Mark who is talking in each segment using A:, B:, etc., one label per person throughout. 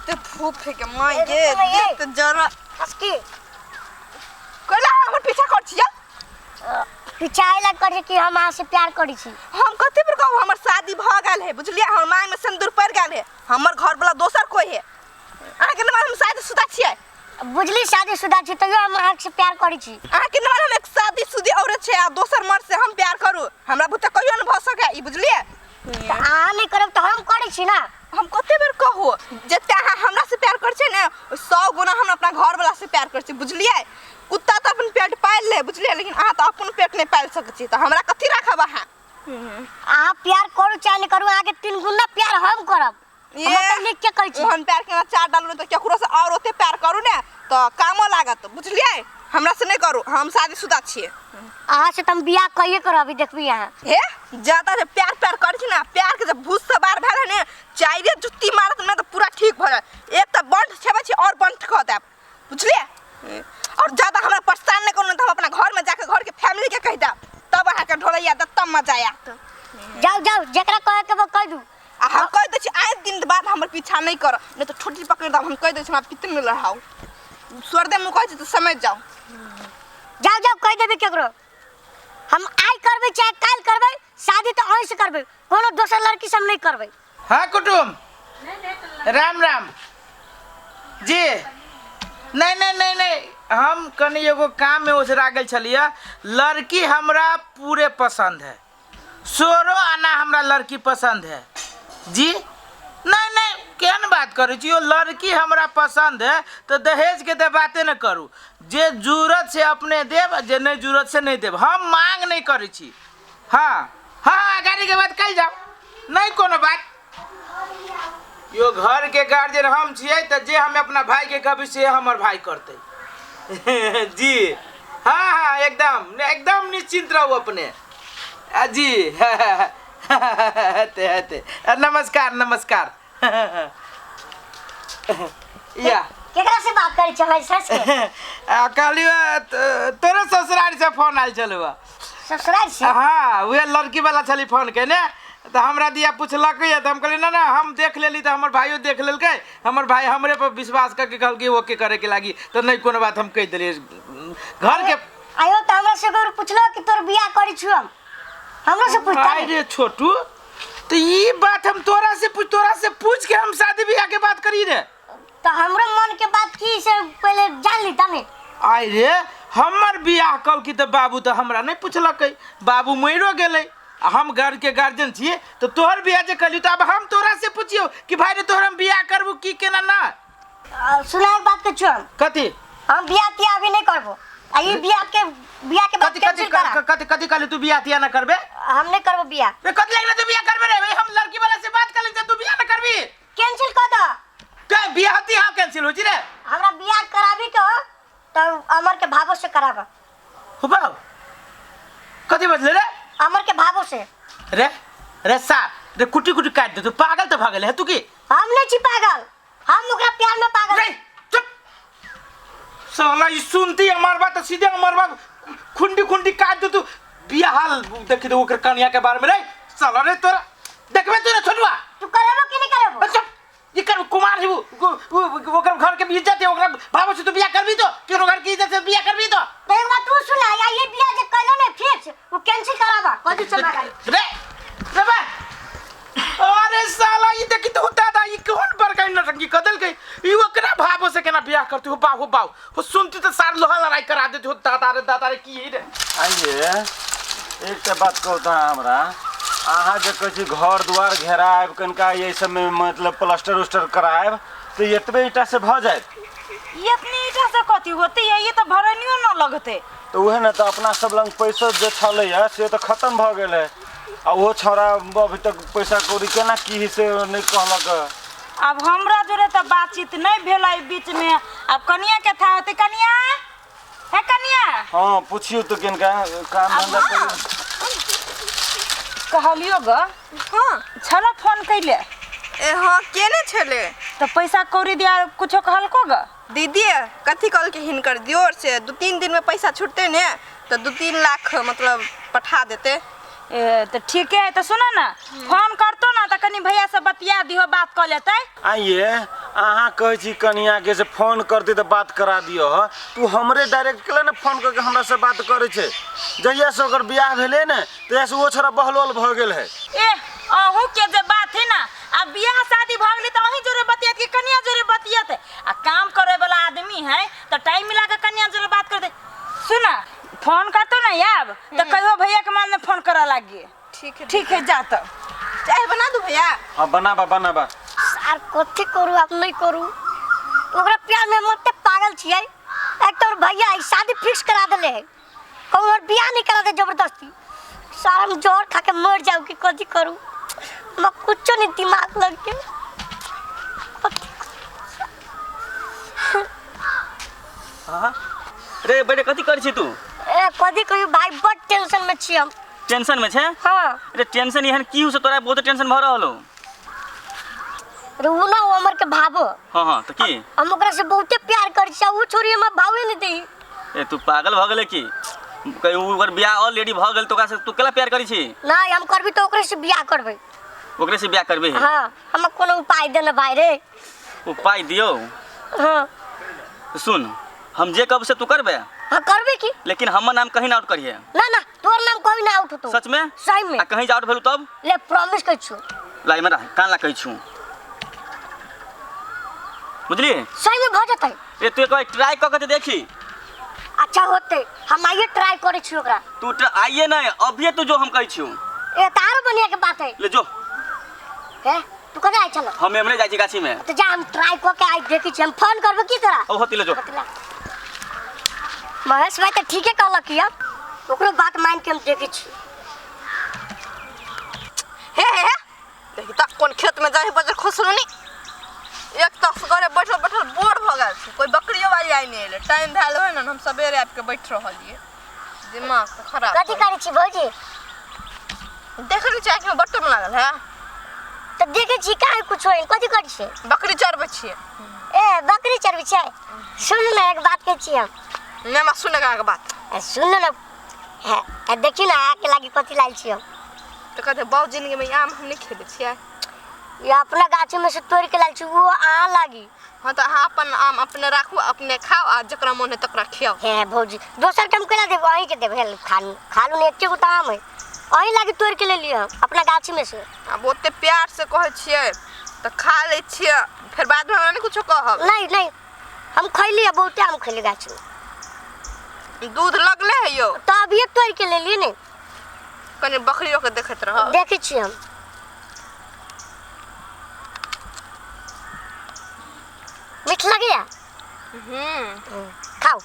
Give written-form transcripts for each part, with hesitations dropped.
A: कते धूप है के माय
B: ए,
A: गे
B: रुकू ना ये।
A: देख त जरा
B: हसकी
A: कैला हमर पीछा कर छिया
B: पीछा आइला करे कि हम अहाँ से प्यार करै छी।
A: हम कते पर कहू, हमर शादी भ गेल है, बुझलियै? हमर मांग में सिंदूर पड़ गेल है, हमर घर वाला दोसर कोई है। अहाँ के नंबर हम शादी शुदा छियै।
B: बुझली शादी शुदा छी तैयो हम अहाँ से प्यार करै छी।
A: अहाँ के नंबर हम एक शादी शुदी औरत छै आ दोसर मर्द से हम प्यार करू, हमरा बुते कहियो न भ सके ई, बुझलियै?
B: तऽ अहाँ नहि करब तऽ हम करै छी ना।
A: हम कते बेर कहू, जते अहाँ हमरा से प्यार करै छियै ने, 100 गुना हम अपना घर वाला से प्यार करै छी, बुझलियै? कुत्ता तऽ अपन पेट पालि ले, बुझलियै? लेकिन अहाँ तऽ अपन पेट नहि पालि सकै छी, तऽ हमरा कथी राखब अहाँ?
B: अहाँ प्यार करू चाहे नहि करू, अहाँके 3 गुना प्यार हम करब।
A: ये
B: हम अपन लिख के कहै छी।
A: ओहन प्यार के चार डालू तऽ केकरो से और ओते प्यार करू ने तऽ कामो लागत, बुझलियै? हमरा से नहि करू, हम शादीशुदा छियै।
B: अहाँ से तऽ हम बियाह कहिए करब, अभी देखबी अहाँ।
A: हे ज्यादा जे प्यार प्यार करै छी ने, प्यार के जब भूत सवार भेल है ने, चाइरे जुत्ती मारत ने तऽ पूरा ठीक भऽ जायत। एक तऽ बंठ छेबै छी और बंठ कऽ देब, बुझलियै? और ज्यादा हमरा परेशान नहि करू, नहि तऽ हम अपना घर में जाके घर के फैमिली के कहि देब, तब अहाँके ढोलैया देत, तब मजा आयत।
B: जाउ जाउ, जेकरा कहे के बा कहि दू।
A: आ हम कहि दै छी आइ दिन बाद हमर पीछा नहि कर, नहि तऽ ठोटी पकड़ि देब। हम कहि दै छी, हमरा पित्त नहि लड़ाउ, स्वर्दे मुँह कहै छी तऽ समझ जाउ।
B: जाउ जाउ, कहि देबै केकरो। हम आइ करबै चाहे काल्हि करबै, शादी तऽ अहीं से करबै, कोनो दोसर लड़की से हम नहि करबै।
C: हाँ कुटुम, राम राम जी। नहीं नहीं नहीं नहीं, हम कनी एगो काम में ओझरा गेल छलियै। लड़की हमरा पूरे पसंद है, सोरो आना हमरा लड़की पसंद है जी। नहीं नहीं, केहन बात करै छी? ओ लड़की हमरा पसंद है तऽ दहेज के तऽ बाते न करू। जे जरूरत से अपने देब, जे नहीं जरूरत से नहीं देब, हम मांग नहीं करै छी। हाँ हाँ, गाड़ी के बात कल जाओ, नहीं कोनो बात। यो घर के गार्जियन हम छियै तऽ जे हम अपना भाई के कहबै से हमर भाई करतै जी। हाँ हाँ, एकदम एकदम निश्चिंत रहू अपने। आ, जी हेते हेते, नमस्कार नमस्कार। या
B: केकरा से बात करै छी सस के?
C: आ, कहलियो तोरे ससुराल से फोन आयल छलौ।
B: ससुराल से?
C: हाँ, उहे लड़की वाला छली फोन केने, तऽ हमरा दिया पुछलक तऽ हम कहलियै ना ना, हम देख लेली तऽ हमर भाइयो देख लेलकै। हमर भाई हमरे पर विश्वास करके कहलकै ओके करे के लागी, तऽ नहीं कोनो बात, हम कहि देलियै घर के।
B: आयो तऽ हमरा से अगर पुछलो कि तोर बियाह करै छी हम, हमरो से पूछता
C: आय रे छोटू, तो ई बात हम तोरा से पूछ, तोरा से पूछ के हम शादी बियाह के बात करी रे?
B: तो हमरो मन के बात की से पहले जान ली तने।
C: आय रे, हमर बियाह कल की तऽ बाबू तऽ हमरा नहीं पुछलकै, बाबू मरियो गेलै आ हम घर के गार्जियन छियै, तऽ तोहर बियाह जे कहलियौ तऽ आब हम तोरा से पुछियौ कि भाई रे तोहर हम बियाह करबू की केना ना?
B: सुना एक बात के छो।
C: कथी?
B: हम बियाह तियाह अभी नहीं करबो, आ ई बियाह के बात
C: कथी कथी
B: कैंसिल करा।
C: कथी कथी कहली तू बियाह तियाह ना करबे?
B: हम नहीं करबो बियाह।
C: रे कथी लगले तू बियाह करबे रे? हम लड़की वाला से बात कर ले, तू बियाह ना करबी?
B: कैंसिल कर दो।
C: के बियाह तियाह कैंसिल हो जी रे?
B: हमरा बियाह कराबी के हो तो अमर के भावो से कराबा।
C: हो बाबू, कथी बजले रे?
B: अमर के भावो से।
C: रे रे सा रे, कुटी कुटी काट दे, तू पागल तो भगल है तू की?
B: हम नहीं छी पागल, हम ओकरा प्यार में पागल।
C: रे चुप साला, ई सुनती हमार बात तो सीधे हमार बात खुंडी खुंडी काट दे तू। बियाह हाल देखी दे ओकर कनिया के बारे में रे साला। रे तोरा देखबे तू रे छोटुआ।
B: तू करबो कि नहीं करबो?
C: चुप, ई कर कुमार ही ओकर घर के इज्जत है, ओकरा भावो से तू बियाह करबी तो केकरो घर के इज्जत से बियाह करबी तो?
B: तो एक बात तू सुना, या ये बियाह जे कहलो ने फिक्स, वो कैंसिल कराबा, कथी चला
C: रे रे बा। अरे साला ई देखी तो दादा, ई कौन बड़का नटंकी कर देलकै? ई ओकरा भावो से केना बियाह करती हो? बाहो बाहो हो, सुनती तो सार लोहा लड़ाई करा देती हो। दादा रे दादा रे, की है रे?
D: आइए एकटा बात कहू तऽ हमरा, अहाँ जे कहै छी घर दुआर घेरायब कनिका एहि सबमे, मतलब प्लास्टर उस्टर करायब, तऽ एतबे ईटा से भऽ जायत?
E: ये इतनी ईटा से कथी होते है? ये तो भरनियो न लगते।
D: तऽ उएह ने, तऽ अपना सब लग पैसो जे छलैया से तऽ खतम भऽ गेल है, आ ओहो छौड़ा अभी तक पैसा कौड़ी केना की से नहि कहलक।
E: अब हमरा जोरे तो बातचीत नहीं भेल एहि बीच में, अब कनिया के था होते। कनिया हे कनिया।
D: हाँ पुछियो तो किनका काम धंधा करी।
E: कहलियो ग।
A: हाँ
E: छला फोन कैले?
A: ए हाँ, केने छले?
E: तो पैसा कौड़ी दिया कुछो कहलको ग?
A: दीदी कथी कहलकै, हिनकर दियोर से 2-3 दिन में पैसा छूटते ने तो 2-3 लाख मतलब पठा देते।
E: ए तो ठीके है। तो सुनो ना, फोन करतो ना तो कनी भैया से बतिया दिहो, बात कर लेते।
D: आइए अहाँ कहै छी कनियाके से फोन करतै तऽ बात करा दियौ ह। तू हमरे डायरेक्ट केला ने फोन करके हमरा से बात करै छै। जहिया से ओकर बियाह भेलै ने तहिया से ओ छोरा बहलोल भऽ गेल है।
E: ए अहूँ के जे बात है ना, आ बियाह शादी भऽ गेलै तऽ अहीं जोरे बतियात कि कनिया जोरे बतियत? आ काम करे वाला आदमी है तऽ टाइम मिला के कनिया जोरे बात कर दे। सुना फोन करतो ना आब तऽ कहियो भैया के मान में फोन करऽ लागी।
A: ठीक है।
E: ठीक है, जा तब
A: चाय बना दू भैया।
D: हाँ बनाबा बनाबा।
B: आर कथी करू आब, नहीं करू ओकरा प्यार में हम ओते पागल छियै। एक तो भैया ई शादी फिक्स करा देले है, कहूँ और बियाह नहीं करा दे जबरदस्ती। सारा हम जहर खा के मर जाऊ कि कथी करू, हमरा कुछो नहीं दिमाग लग के।
F: हाँ रे बेटे, कथी करै छी तू?
B: ए कथी कहियो भाई, बड टेंशन में छी हम।
F: टेंशन में छे?
B: हाँ।
F: रे टेंशन एहन की हो से तोरा बहुत टेंशन भऽ रहल हो?
B: रे उ ना वो हमर के भाबो।
F: हाँ हाँ तो की?
B: हम ओकरा से बहुते प्यार करै छी, उ छोरी हमर भावे नहीं देई।
F: ए तू पागल भऽ गेलै की? कहीं उ ओकर बियाह ऑलरेडी भऽ गेल तो ओकरा से तू केला प्यार करै छी?
B: नहीं, हम करबी तो ओकरे से बियाह करबै।
F: ओकरे से बियाह करबे?
B: हाँ, हम कोनो उपाय देने भाई रे।
F: उपाय दियौ?
B: हाँ।
F: सुन, हम जे कहब से तू करबे?
B: हाँ करबे की,
F: लेकिन हमर नाम कहीं ना आउट करिहे।
B: ना ना, तोर नाम कभी ना आउट होतो।
F: सच में?
B: सही में।
F: आ कहीं आउट भेलू तब?
B: ले प्रॉमिस कहै छियौ।
F: लाई मेरा कान ला कहै छु, बुझली?
B: सही में भऽ जेतै।
F: रे तू एक बार ट्राई कऽ के देखी।
B: अच्छा होतै, हम आइए ट्राई करै छी ओकरा।
F: तू आइए नहीं, अभिये तू जो हम कहै छियौ।
B: ए तारो बढ़िया के बात है।
F: ले जो।
B: हे तू कतऽ जाइ छल?
F: हम एमरे जाइ छी गाछी में।
B: तो जा, हम ट्राई कऽ के आइ देखै छी। हम फोन करबै की तोरा?
F: ओ होती ले जो।
B: होती ला। महेश भाई तऽ ठीके कहलक यऽ, ओकरो बात मान के हम देखै छी।
A: हे हे हे, देखी तऽ कोन खेत में जाइ बजर खुसरू नी। एक तऽ घरे बैठल बैठल बोर भऽ गेल छै, कोई बकरियो वाली आइ नहि एलै। टाइम भेल होइ ने, हम सवेरे आबि के बैठ रहलियै, दिमाग तऽ खराब।
B: कथी करै छी भौजी?
A: देखै नहि छियै आँखिमे बटन लागल है?
B: तऽ देखै छी कहाँ कुछो है, कथी करै छियै?
A: बकरी चरबै छियै।
B: ए बकरी चरबै छियै? सुन ने एक बात कहै छी हम।
A: नहि हमरा सुनैके अहाँके बात।
B: ए, सुन ने, हे देखी ने अहाँके लागी कथी लायल छी हम।
A: तऽ कहते बहुत जिंदगीमे आम हम नहि खेले छियै।
B: ये अपना गाछ में से तोड़ के लायल छी, वो अहाँ लागी।
A: हाँ तऽ अहाँ अपन आम अपने राखू, अपने खाउ, आ जकरा मोन है तकरा खियाउ।
B: हे भौजी, दोसर के हम केना देब, अहीं के देब। हे खालू खालू ने, एके गो तऽ आम है, अहीं लागी तोड़ के ले लिअ हम अपना गाछ में से।
A: आब ओते प्यार से कहै छियै तऽ खा लै छियै, फेर बादमे हमरा नहि कुछो कहब।
B: नहीं नहीं, हम खैली है, बहुते आम खैली गाछ में।
A: दूध लगले है यौ?
B: तऽ अभिये तोड़ के ले लिए ने।
A: कनि बकरियो के देखैत रहब।
B: देखै छियै हम। मीठ लगैया? खाउ।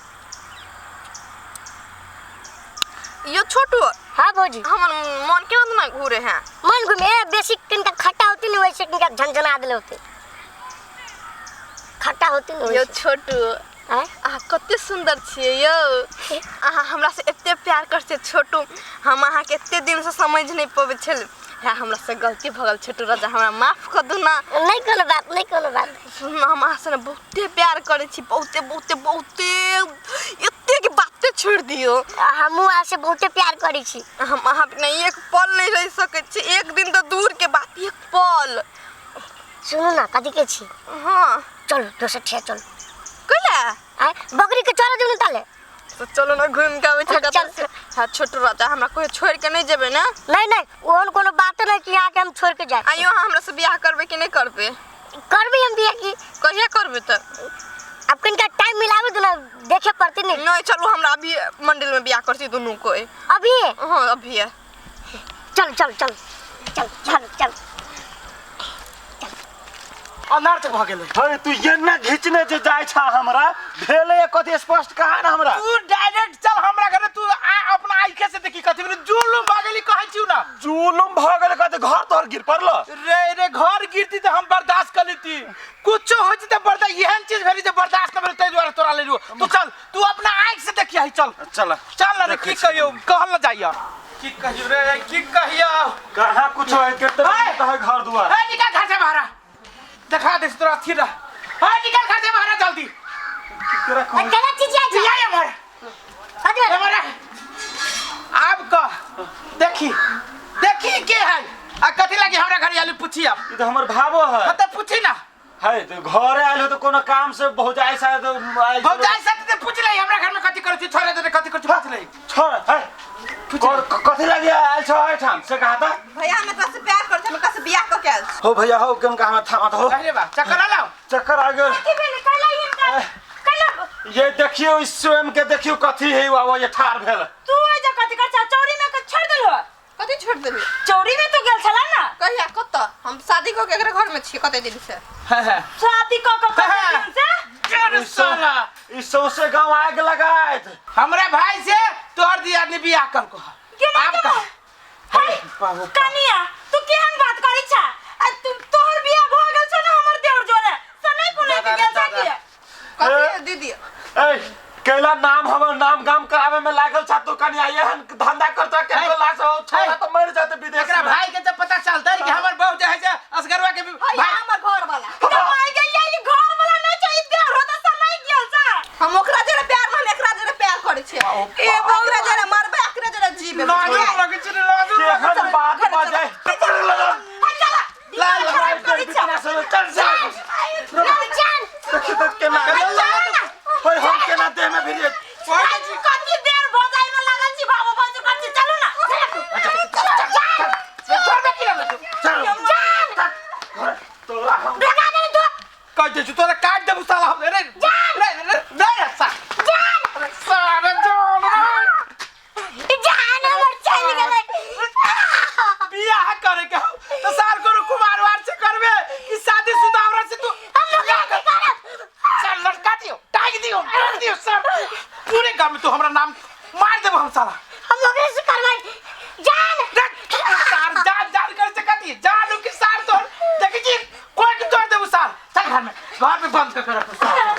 A: यो छोटू।
B: हाँ भौजी।
A: हमर मन केना ना घूरे है?
B: मन घूमे, ए बेसी कनिका खट्टा होती ने, वैसे कनिका झनझना देले होते, खट्टा होती ने
A: यो
B: वैसे।
A: छोटू।
B: आँय?
A: अहाँ कते सुंदर छियै यौ, अहाँ हमरा से एते प्यार करै छियै छोटू, हम अहाँके एते दिन से समझ नहीं पबै छल। है हमरा से गलती भऽ गेल छोटू राजा, हमरा माफ कऽ दू ना।
B: नहीं कोनो बात, नहीं कोनो बात।
A: सुन, हम अहाँ से ने बहुते प्यार करै छी, बहुते बहुते बहुते, एते के बाते छोड़ि दियौ।
B: हमहूँ अहाँ से बहुते प्यार करै छी।
A: हम अहाँ बिना एक पल नहीं रहि सकै छी, एक दिन तऽ दूर के बात, एक पल।
B: सुनू ना, कथी के छी?
A: हाँ।
B: चलू दोसर ठे चलू।
A: कैला?
B: आँय, बकरी के चरा दियौ ने ताले।
A: तो चलू ना घूम के आबै छी
B: हाँ,
A: कतौ
B: चल।
A: से। हाँ छोटू राजा, हमरा कोई छोड़ के नहीं जेबै ना?
B: नहीं नहीं, ओहन कोनो बात नहीं कि अहाँके हम छोड़ के जाए।
A: आइयो अहाँ हमरा से बियाह करबै कि नहीं करबै?
B: करबै हम बियाह की।
A: कहिया करबै तऽ?
B: अब कनिका टाइम मिलाबे दू ना, देखे पड़तै ने।
A: नहीं चलू, हमरा अभी मंदिर में बियाह करती दुनू कोई।
B: अभी?
A: हाँ अभी।
B: चल चल चल चल चल चल।
C: अनर्थ भऽ गेलै।
D: हे तू एना घिचने जे जाइ छा, हमरा भेलै कथी स्पष्ट कहा ना हमरा।
C: तू डायरेक्ट चल हमरा घरे, तू आ अपना आँखे से देखी कथी भेलै। जुलुम भऽ गेली कहै छियौ ना।
D: जुलुम भऽ गेलै कथी? घर तोहर गिर पड़ल?
C: रे रे घर गिरती तऽ हम बर्दाश्त कर लेती, कुछो होइ छै तऽ बर्दाश्त, एहन चीज भेलै जे बर्दाश्त नहि भेलै, ताहि दुआरे तोरा लेलु। तू चल, तू अपना आँखि से देखी चल।
D: चल
C: चल ना रे, की कहियौ, कहल ना जाइया। की कहियौ रे, की कहियौ?
D: कहाँ कुछो है, कते है घर दुआर।
C: हे निकल घर से बाहर, देखा दे तोरा स्थिर रह। हे निकल घर से बाहर जल्दी।
D: तोरा कौन
B: केना चीज आई
C: या हमर
B: कथी भेलै?
C: हमर आब कह, देखी देखी के है आ कथी लागी हमरा घर आलू, पूछी अब।
D: ई तऽ हमर भावो है।
C: हाँ तऽ पूछी ना।
D: है तो घरे आयल हो तो कोनो काम से भौजाई शायद आयल छलो।
C: भौजाई साथे ते पूछ ले हमरा घर में कथी करै छी छोरा दे कथी करै छी पूछ ले।
D: छोड़ है कथी लगे आयल छो एहिठाम से कहा था?
A: भैया, हम एकरा से प्यार करै छी, हम एकरा से बियाह कऽ के आयल छी।
D: हो भैया हो, केन कहा थामा तो हो।
C: अरे बा, चक्कर आलाओ।
D: चक्कर आ गेल।
E: की भेलै? कैला हिनका कैला?
D: ये देखियो, इस स्वयं के देखियो कथी है बाबा, ये ठार भेल।
E: तू एहि जे कथी कर छा? चौरी में के छोड़ देलहो?
A: कथी छोड़ देली?
E: चौरी में तू गेल छला ना।
A: कहिया, कतऽ? हम शादी कऽ के एकरे घर में छी कते दिन से।
C: हां हां।
E: शादी कऽ के कते दिन से?
C: अरे साला,
D: ई सौंसे गांव आग लगायत।
C: हमरा भाई से तोहर दियादनी बियाह कर को।
E: केना
C: आब
E: केना?
C: कहा?
E: हाय,
C: बाबू।
E: कनिया, तू केहन बात करै छा? आ तू तोहर बियाह भऽ गेल छौ ने हमर देवर जोरे सनै कुनै के
C: दादा रे
E: गेल छा
C: दादा।
E: की?
A: कथी दीदी?
D: ए कैला नाम हमर नाम गाम करावे में लागल छा तू कनिया, एहन धंधा करता के
C: है।
D: लाश हो छोड़ा
C: है।
D: तो मर जाते विदेश
C: एकरा
D: में।
C: भाई के जब पता चलतै कि हमर बहू जे है से असगरवा के
A: भैया,
C: भाई
A: हमर घर वाला।
E: कमाई गई ई घर वाला नहीं छै, ई देवर होता सनै गेल छा।
A: हम ओकरा जरे प्यार में, हम एकरा जरे प्यार करै छियै। ए ओकरा जरे मरबै, एकरा जरे जीबै।
C: लाजो लगै छै रे, लाजो लगै
D: केहन बात बजे
C: लाल
D: लाल चल जा।
B: जान।
D: देखियो तो केना होय, हम केना देह में भिड़िए।
E: कथी देर भऽ जाइ में लागल छी बाबू भौजी कर छी, चलू ना।
C: छोड़ दे किया लगै?
D: चल तोरा हम
B: भगा दे तू।
C: कह दे छी तोरा काट देबू साला हम। रे रे रे रे सा
B: जान।
C: सारा जान रे।
B: जान हमर चल गेलै।
C: बियाह करे के हौ तो साल कोनो कुमार वार से करबे कि शादी शुदा औरत से तू?
B: हम लोग नहीं करब।
C: चल लटका दियो, टांग दियो, मार दियो सर पूरे गांव में तू हमरा नाम मार देबो हम साला।
B: हम लोग से करबै जान।
C: देख, सार जान जान कर से कथी जान की सार तोर देखी छी कोई के तोड़ देबो सार। चल घर में, घर में बंद कर के रखो सार।